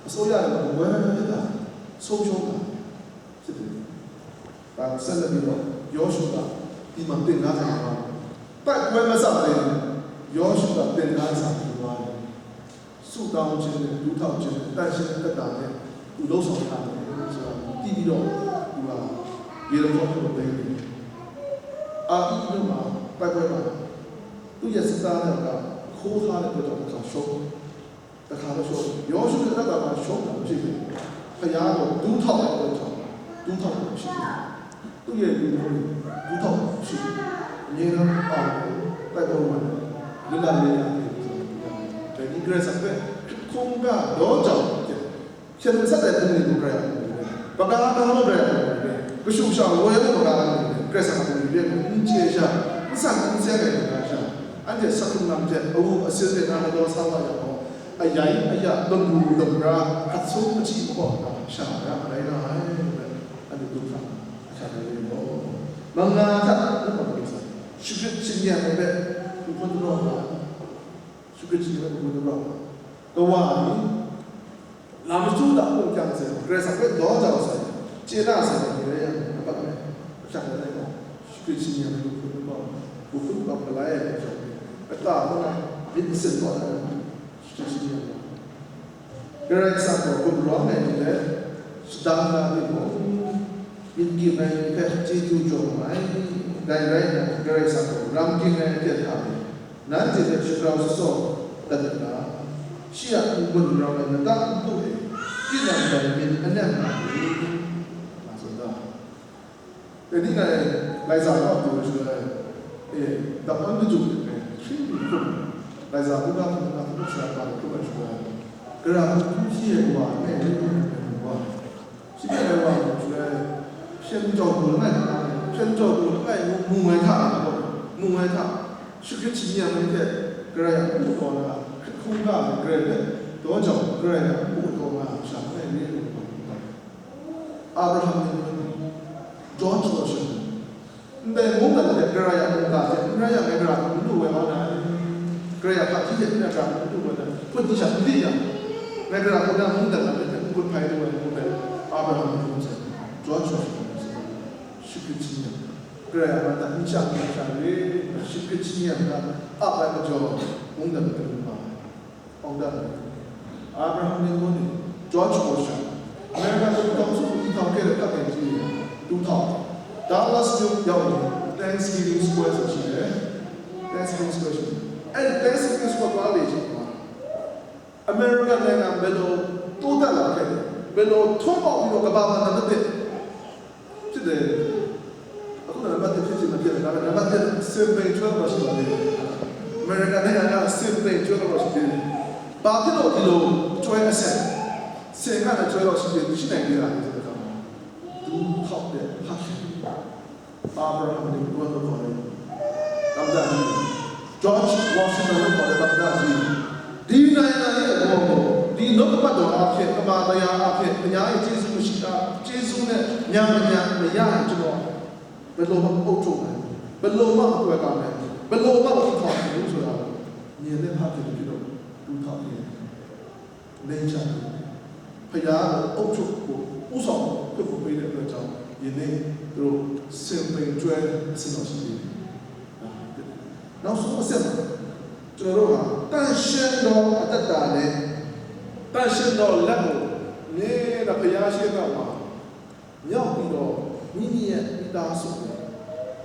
အစိုးရတွေမှာဝဲဝဲတာဆုံးရှုံးတာတွေဖြစ်တယ်။ ဒါကိုဆက်လက်ပြီးတော့ယောရှုကဒီမှာသင်ခန်းစာမှာတိုက်ပွဲမစတင်ယောရှုကသင်ခန်းစာကိုသွားတယ်။ ဆုတောင်းခြင်းနဲ့ဒူးထောက်ခြင်းနဲ့တန်ရှင်းတဲ့သက်တာနဲ့သူလှုပ်ဆောင်ရတယ်ဆိုတာကိုသိပြီးတော့သူကရေတော်ဘုရားကိုသိမ်းတယ်။ အာအီမြို့မှာတိုက်ပွဲမှာသူ့ရဲ့စစ်သားတွေကခိုးထားတဲ့အတွက်ကြောင့်တစ်ခါရှုံးတယ်။ တစ်ခါတော့ရှုံးတယ်။ ယောရှုရဲ့သက်တာမှာရှုံးတာမရှိဘူး။ ဘုရားကိုဒူးထောက်တဲ့အတွက်ကြောင့်ဒူးထောက်တာမရှိဘူး။ သူ့ရဲ့လူမျိုးတွေဒူးထောက်တာမရှိဘူး။ အမြဲတမ်းအောင်တယ်။ တိုက်ပွဲဝင်တယ်။ လွတ်လပ်ရေးရတယ်ဆိုတော့ဒါကြီးကြက်စက်ပဲခုံးကတော့ကြောက်တယ်။ ရှင်ဆက်တဲ့ပုံတွေကိုကြရအောင်။ ပကားကားလို့ကြရအောင်။ ကရှုံးရှောင်ဝဲလို့ပကားလို့ကြရအောင်။ ကြက်စက်ပုံတွေနဲ့အင်းချေရှာမဆန်ကူးစဲတဲ့ပကားရှာအဲ့ဒီဆက်ခုနကတည်းကအဝအစစ်စစ်နားတော့ဆောင်းလိုက်ရအောင်။ အယိုင်အယဘုံဘူးဘုံရာအဆုံးအထိပေါ့ရှာရမလဲနော်အဲ့ဒီဒုက္ခအချာတယ်လို့မင်္ဂလာထပ်လို့ပါလို့ဆိုရှုပ်ရှင်းရမယ်ပဲဘုရားတော်မှာရှုပ်ရှင်းရမယ်ဘုရားတော်မှာကဝါနီ လာမကျူးတာပုံကြံစင်ကြဲစကွဲတော့ကြောင်ဆိုင်ကျေနာဆိုင်ကြဲရမှာပတ်တယ်ဖြတ်တယ်နော်ရှုပ်ရှင်းရမယ်ဘုရားတော်မှာဘုရားတော်ကလည်းအတားတော့မင်းစင်တော့တယ်ရှုပ်ရှင်းရမယ် Karai Kasang gaw gumrawng ai ni let, shadang na ni mung, myit ging ai ni hpe chyeju jaw nga ai, dai rai nna, Karai Kasang gaw ram ging ai aten hta e, nanhte hpe shagrau shasaw dat nna, shi a n-gun rau ai lata npu e, tinang dai myit anem nga ai, nga tsun ga. Dai ni ngai, Laiza kaw du ai shaloi, e, dap awn kajum hte hpe, hpring lu hkrum ai, Laiza hkrum na hkrum na hkrum sha ai hpa hkrum ai shaloi, gara hkrum hpyi ai wa ngai rai lu ai ngai wa, shi hpe rai wa lu shaloi, hpyen jau lu langai langai, hpyen jau lu langai mu, mu ai hta, mu ai hta, shagrit shamyang ai hte, Karai a npu taw na, hkrit hkungga ai Karai hpe, daw jau, Karai a npu taw na, sha langai re ai wa. Abraham ni, George Washington, ndai mungdan hte Karai a mungga hte n rai yang, ngai gara hku n lu woi wa na, Karai a hpaji hte n rai gara hku n lu woi na, hput ni sha n di yang, ngai gara hku na mungdan a myit hpe n gun hpai lu ai mung hpe, Abraham ni hkrum sai, George Washington ni sai, shagrit shamyang, Karai a man hta n shang n sha re, shagrit shamyang hta ap ai majaw, mungdan hpe lu ma ai. Awng dan ai, Abraham Lincoln ni, George Washington, America ပြည်ထောင်စု တည်ထောင်ခဲ့တဲ့ တပ်မတော်ကြီးတွေ ထူထောင်တယ်။ Dallas မြို့ရောက်ရင် Thanksgiving Square ဆိုရှိတယ်။ Thanksgiving Square ရှိတယ်။ အဲ့ဒီ Thanksgiving Square သွားလေ့ရှိမှာ အမေရိကန်နိုင်ငံ ဘယ်လိုတိုးတက်လာခဲ့လဲ၊ ဘယ်လိုထွန်းပေါက်ပြီးတော့ ကမ္ဘာမှာနံပါတ်တစ်ဖြစ်တယ်။ အခုတော့ နံပါတ်တစ်ဖြစ်ချင်မဖြစ်ဘူး။ ဒါပေမဲ့ နံပါတ်တစ် စင်ပိန်ဆွဲတော့ရှိပါသေးတယ်။ အမေရိကန်နိုင်ငံက စင်ပိန်ဆွဲတော့ရှိသေးတယ်။ ဘာဖြစ်လို့ဒီလိုဆွဲအဆင့် စင်ကနဲ့ဆွဲတော့ရှိသေးရှိနိုင်သေးတာလဲဆိုတော့ ဒူးထောက်တဲ့ ဖခင် Abraham Lincoln လို့ခေါ်တဲ့ သမ္မတကြီး၊ George Washington လို့ခေါ်တဲ့ သမ္မတကြီး၊ ဒီနိုင်ငံရဲ့အပေါ်ကို ဒီနှုတ်ကပတ်တော်အားဖြင့်၊ ကမ္ဘာတရားအားဖြင့် ဘုရားရဲ့ကျေးဇူးမရှိတာ၊ ကျေးဇူးနဲ့ညံမညံမရရင် ကျွန်တော်ဘယ်လိုမှအုပ်ချုပ်နိုင်ဘူး၊ ဘယ်လိုမှမကွယ်ကာနိုင်ဘူး၊ ဘယ်လိုမှမထူထောင်နိုင်ဘူးဆိုတာကို မြင်တဲ့ဖခင်တစ်ဖြစ်လို့ ထူထောင်နေတယ်။ nature ဘုရားကအုပ်ချုပ်ဖို့ ဦးဆောင်ဖို့ ခွင့်ပြုပေးတဲ့အတွက်ကြောင့် ယနေ့သူတို့ စင်ပိန်ဆွဲအဆင့်တော်ရှိနေတယ်။ နောက်ဆုံးအဆင့်မှာ ကျွန်တော်တို့ဟာ တန်ရှင်းသောအသက်တာနဲ့ တန်ရှင်းသောလက်ကို မြဲတမ်း ဘုရားရှေ့မှောက်မှာ မြောက်ပြီးတော့ မိမိရဲ့မိသားစုနဲ့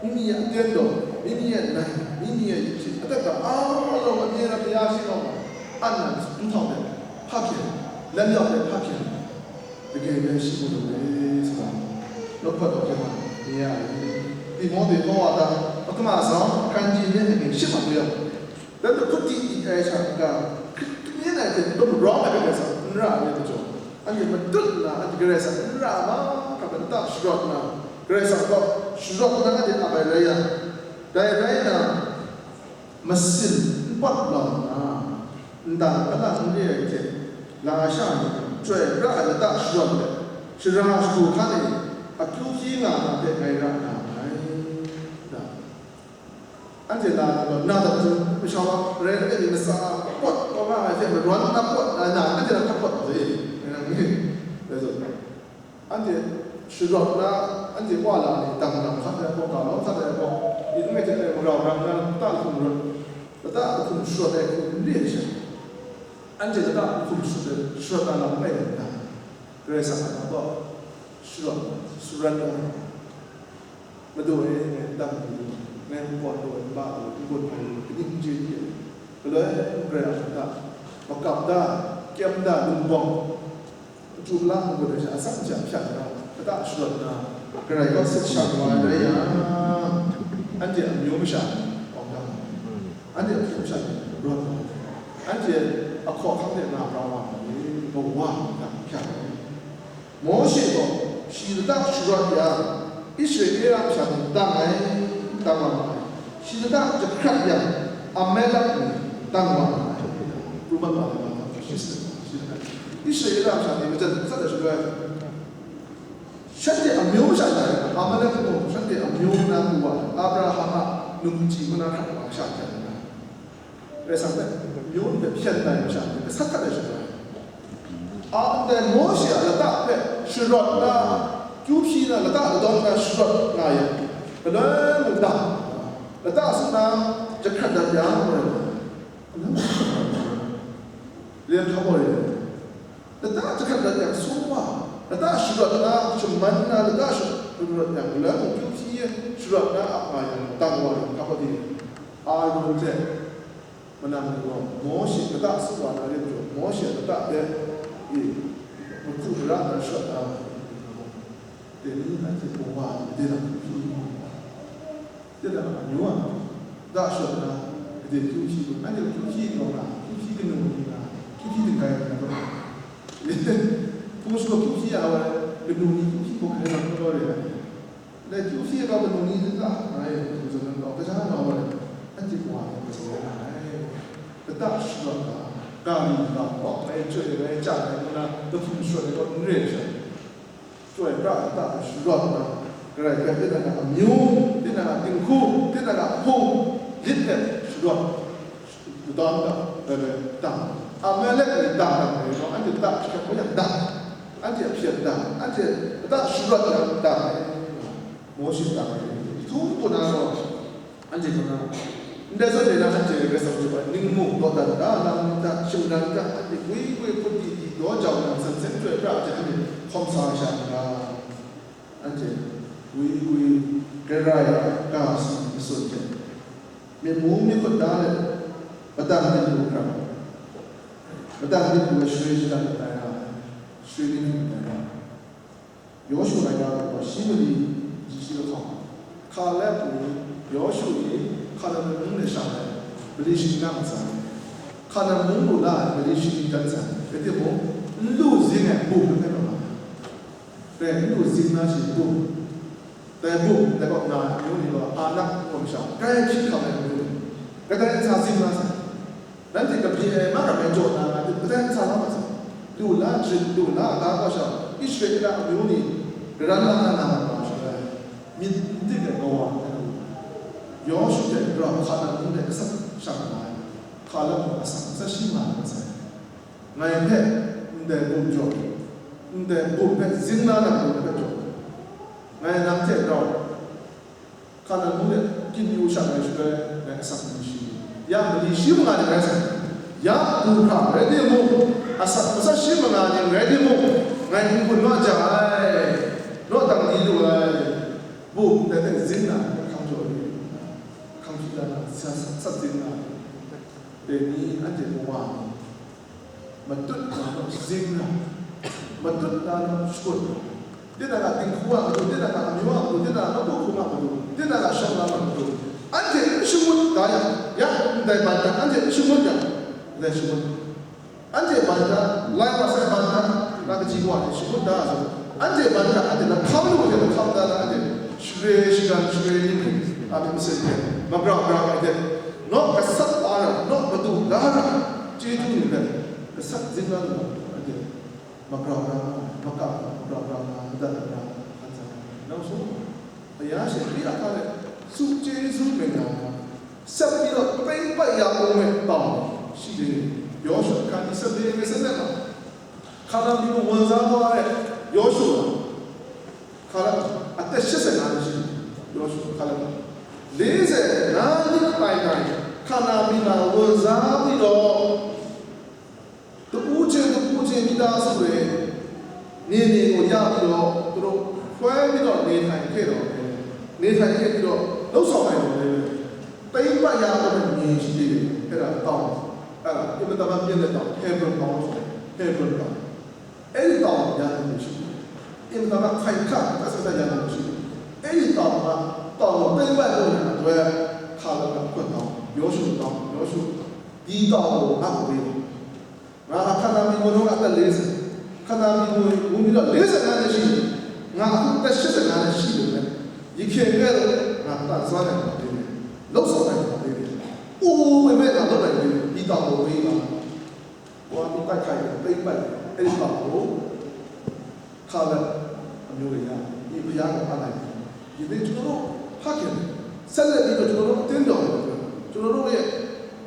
မိမိရဲ့အသင်းတော်၊ မိမိရဲ့နိုင်ငံ၊ မိမိရဲ့ယဉ်ကျေး အသက်တာအားလုံး အမြဲတမ်း ဘုရားရှေ့မှောက်မှာ အပ်နှံ ထူထောင်တဲ့ ဖခင်၊ လွတ်မြောက်တဲ့ ဖခင် တကယ်ပဲရှိဖို့လိုတယ်ဆိုတာ နှုတ်ကပတ်တော်ထဲမှာ မြင်ရတယ်။ တိမောသေ ဩဝါဒ ပထမဆုံး အခန်းကြီးနှစ် အငယ်ရှစ်မှာ တွေ့ရတယ်။ ဒါပေမဲ့ ခုတည်းဒီအဲဆာက ခရစ်တုမြင်နိုင်တဲ့ ဘုံရောမကလဲဆာ နရလေးတကြော် အငယ်မတွတ်နာ အတကရဲဆာ နရမကပတရှရွတ်နာ ကရဲဆာတော့ ရှရွတ်နာကတဲ့အဘယ်လဲရ ဒါရိုင်းနာ မစင်ပတ်လောင်နာ အန်တန်ကလန်ရဲ့တဲ့ လာရှာနေကြွယ်ရအလတရှရွတ်တဲ့ ရှရာရှူခါနေ အကျူးကြီးငါတဲ့ဂိုင်ရနာ ဒါ အန်တီလာတော့ နာတော့ မရှောင်ရဲတဲ့ဒီမစားပွတ်တော့ငါအဲ့မရွမ်းနာပွတ်နာနာအဲ့ဒါကပွတ်ပါစေ။ အဲ့ဒါဆို အန်တီ ရှရွတ်နာ အန်တီပွားလာနေတံနံခတ်တဲ့ပေါ့ ကတော့ခတ်တဲ့ပေါ့ ဒီငွေတဲ့မရောရမ်းနာတခုံရတ် တခုံရှော့တဲ့ခုံလေးချက် အန်တီတခုံရှော့တဲ့ ရှော့တာလောက်နဲ့ ဒါ ကရဲဆာကတော့ ရှော့ surrender မတူဝဲနဲ့ တတ်ပြီး ငဲပေါ်တော့ ဘာလို့ ဒီကိုထိုင်လို့ ဒီကင်းကြီးတယ်။ ဘယ်လို ကြရတာ မကပ်တာ ကဲမ်တာ လူပေါင်း ကျူလာ ဘုရား အစမ်းချဖြတ်တော့ တတ်ရှော့တာ ကြရတော့ စစ်ချသွားတယ်ရ။ အန်တီအမျိုးမရှာအောင်တာ အန်တီအမျိုးမရှာရောတော့ အန်တီအခေါ်ခန့်တဲ့နာပြောင်းပါလေ ဘဝကဖြတ်တယ်။ မောရှေတော့ ရှိတတ်ရှော့ရ အစ္စရေလအမျိုးတန်းတိုင်း တန်းပါမှာ ရှိတတ်တစ်ခတ်ရ အမဲလက်ကိုတန်းပါမှာ ဘုရားမလာပါဘူး။ ရှိတတ် အစ္စရေလအမျိုးတန်းတိုင်း မတတ်ဆက်တဲ့ရှော့ရ ရှက်တဲ့အမျိုးမရှာတာလေ။ အာမလက်ကိုရှက်တဲ့အမျိုးနာကိုပါ အာဗြဟံက နုံကြည့်မနာခတ်ပါ ရှာကြတယ်။ ဒါဆိုရင် မျိုးနဲ့ဖြတ်နိုင်ရှာတယ်။ ဆက်ခတ်တယ်ဆိုတော့ အာ แต่โมเสอะ လက်တဖက် ရှရွတ်နာ ကျူးဖြီးနာ လက်တတော်နာ ရှရွတ်နာရဲ့ ဘယ်လိုလဲတာ လက်တအစနာ တစ်ခတ်တတ်ပြားလို့ လျှက်ထားပါတယ်။ လက်တတစ်ခတ်တတ်ပြား ဆိုးပါ လက်တရှရွတ်နာ ရှမန်နာ လက်တရှရွတ်နာ ဘယ်လိုလဲ ကျူးဖြီးရှရွတ်နာ အမှားရ တန်ဝါရ ခပ်ပါသေးတယ်။ အာရုံနဲ့ မနာမီတော့ မောရှေကတဆူဝါဒလေးတို့ မောရှေကတတဲ့ အေး မခုရတာရှော့တာ တင်းနံအန်တီဘဝတည်တာဖြစ်တယ်။ တည်တာကမျိုးက ဒါရှော့တာ ကတဲ့ကျူးဖြီးလို့ အန်တီကျူးဖြီးတော့က ကျူးဖြီးကနူးကနူးက ကျူးဖြီးတကယ်ကတော့ ဖုန်းဆိုကျူးဖြီးရဝဲ ကနူးနံကျူးဖြီးကိုခဲတော့တော့တယ်။ လက်ကျူးဖြီးတော့ကနူးနံတက ငါရဲ့ပူဇော်တော့ကစားတော့တယ်။ အန်တီဘဝတည်တာ ကတရှော့တာ ကာလီကပေါ့ အဲကျဲ့ဝဲကြတယ်မလား တခုရှော့တယ်တော့ နရဲရှော့ ကြွယ်ပြအတရှရွတ်နာ ကြရတဲ့တဲ့နာအမျိုး တဲ့နာတင်ခု တဲ့နာဖုံ လစ်တဲ့ရှရွတ် မတော်တာ ဘယ်လဲ တံ အမဲလက်နဲ့တံတယ်နော်။ အဲ့ဒီတံချက်ကိုရတံ အဲ့ဒီအဖြစ်တံ အဲ့ဒီတံရှရွတ်ရတံ မောရှေတံ ဒီခုကနာတော့ အဲ့ဒီကနာ Ndai zawn e na anhte rai sa majaw ai, ning mung dawdan da, lam hta, shingran hta, anhte gwi gwi hput di di daw jau nna, san seng chyoi pra hte anhte hkawm sa ai sha n ga, anhte gwi gwi, gara ya, ga si, matsun hte, myit mu myit hkut da let, madan myit lu hkra, madan myit lu ai shaloi shada dat ai ra ai, shaloi ni hkra dat ai ra ai. Yawshu laika gaw shi mali, shi lahkawng. Hkalep ni, Yawshu ni, Hkanan mung de shang ai, mali shing na mat sai. Hkanan mung lu la ai, mali shing dan sai. Rai timung, n lu zing ai, bum na hpe rau nga ai. Rai, n lu zing na shi bum. Dai bum, dai kaw nga ai amyu ni gaw, Anak ngu ai masha, grai hpyi hkam ai amyu ni. Kadai n sa zing na sai. Nanhte kabye ai, ma kam ai jaw na nga, kadai n sa na ma sai. Lu la, jahtum lu la, ga kaw sha, Israela amyu ni, garan la na, na, na, na, shaloi, myit n dik ai kawa, Yawshu hte rau Hkanan mung de asak shang nga ai, Hkalep gaw asak, asak shi nga ai masai. Ngai hpe ndai bum jaw, ndai bum hpe zing la na bum hpe jaw, ngai nang hte rau Hkanan mung de kyin yu sha ngai shaloi, ngai asak mali shi, ya mali shi manga ni ngai sa, ya du hkra rai timung, asak asak shi manga ni rai timung, ngai n gun wa ja ai, naw dang di lu ai, bum ndai hte zing na, hkang jaw ai, hkang hpyi dan na, sa, sa, sat zing na, dai ni anhte kawa ni, matut na naw zing na, matut na naw shakut na, tinang a dinghku a matu, tinang a amyu a matu, tinang a nawku hkrum a matu, tinang a shawng lam a matu, anhte n shangut ga yang, ya ndai ban hta anhte n shangut yang, ndai shangut. Anhte ban hta, lai wa sai ban hta, na kaji wa hte shangut da ai zawn, anhte ban hta, anhte lahkam lu hte lahkam da na, anhte share shagan, share ni hpe, a myit masin hte, magrau grau ai hte, naw gasat la ra, naw madu la ra, chyeju ni hpe gasat zing la lu ai hte, magrau grau nga ai, makam magrau grau nga ai, madat magrau nga ai, hkan sa ai. Nang sung, aya she, wi ahkang e, su chyeju mengla nga, sat pyi naw, peng pat ya kau ai tau, shi de, Yawshu hkan di sat de, ngai sat let ma, Hkanan mung wun za kau ai, Yawshu, Hkanan, atet shit seng na ni shi, Yawshu, Hkanan, le seng na ni tai tai, Hkanan mung na wun za pyi naw, Dapu hte dapu hte myi ta su e, ne ne gaw ya pyi law, daw hkoi mi law, ne htai hkye law, ne htai hkye pyi law, law sawng ai law, teng pa ya gaw ne shi de, hpe ra tau, a, Ebrahim a byin de tau, Hebron tau, Hebron tau, e ni tau ya ni shi, Ebrahim a hkai hkra, a sa ya ni shi, e ni tau ma, tau teng pa gaw ne, a doi, hka la na hkun tau, Yawshu tau, Yawshu, di tau gaw, a gaw, Nga a hkana mi gaw nang a atat le seng, hkana mi gaw wunmi law le seng nga ne shi, nga a hku atat shit seng nga ne shi lu me, yi hkyen re law, nga tan sa ai hta re re, lawk sa ai hta re re, u we me nga lawk ai re re, di ta gaw we nga, wa mi tai hkai re, tai bai, e di ta gaw, Hkalep amyu re yang, myi baya gaw an ai. Yening, ကျွန်တော်တို့ ဖခင် ဆက်လက်ပြီးတော့ ကျွန်တော်တို့ အသင်းတော်တွေအတွက် ကျွန်တော်တို့ရဲ့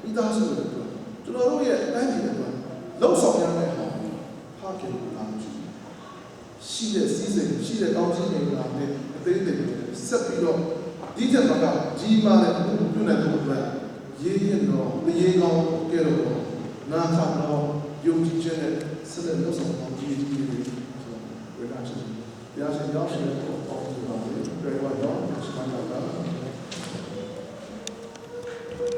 မိသားစုတွေအတွက် ကျွန်တော်တို့ရဲ့ တိုင်းပြည်အတွက် လုပ်ဆောင်ရမယ့်ဟာ ဖခင်ကို တာဝန်ရှိတယ်။ ရှိတဲ့ စည်းစိမ် ရှိတဲ့ ကောင်းကြီးမင်္ဂလာနဲ့ အသင်းတွေအတွက် ဆက်ပြီးတော့ ဒီထက်မက ကြီးမားတဲ့ အမှုကို ပြုနိုင်ဖို့အတွက် ရင်းနှီးသော သူရဲကောင်းကဲ့သို့သော နားခံသော ယုံကြည်ခြင်းနှင့် ဆက်လက်လုပ်ဆောင်သော သူရဲကြီးတွေ ဆိုတော့ ဝေဒနာရှိတယ်။ ဘုရားရှင်ရောက်ရှိတဲ့ ပုံစံပါပဲ။ ကြွယ်ဝတော့ ရှိမှသာ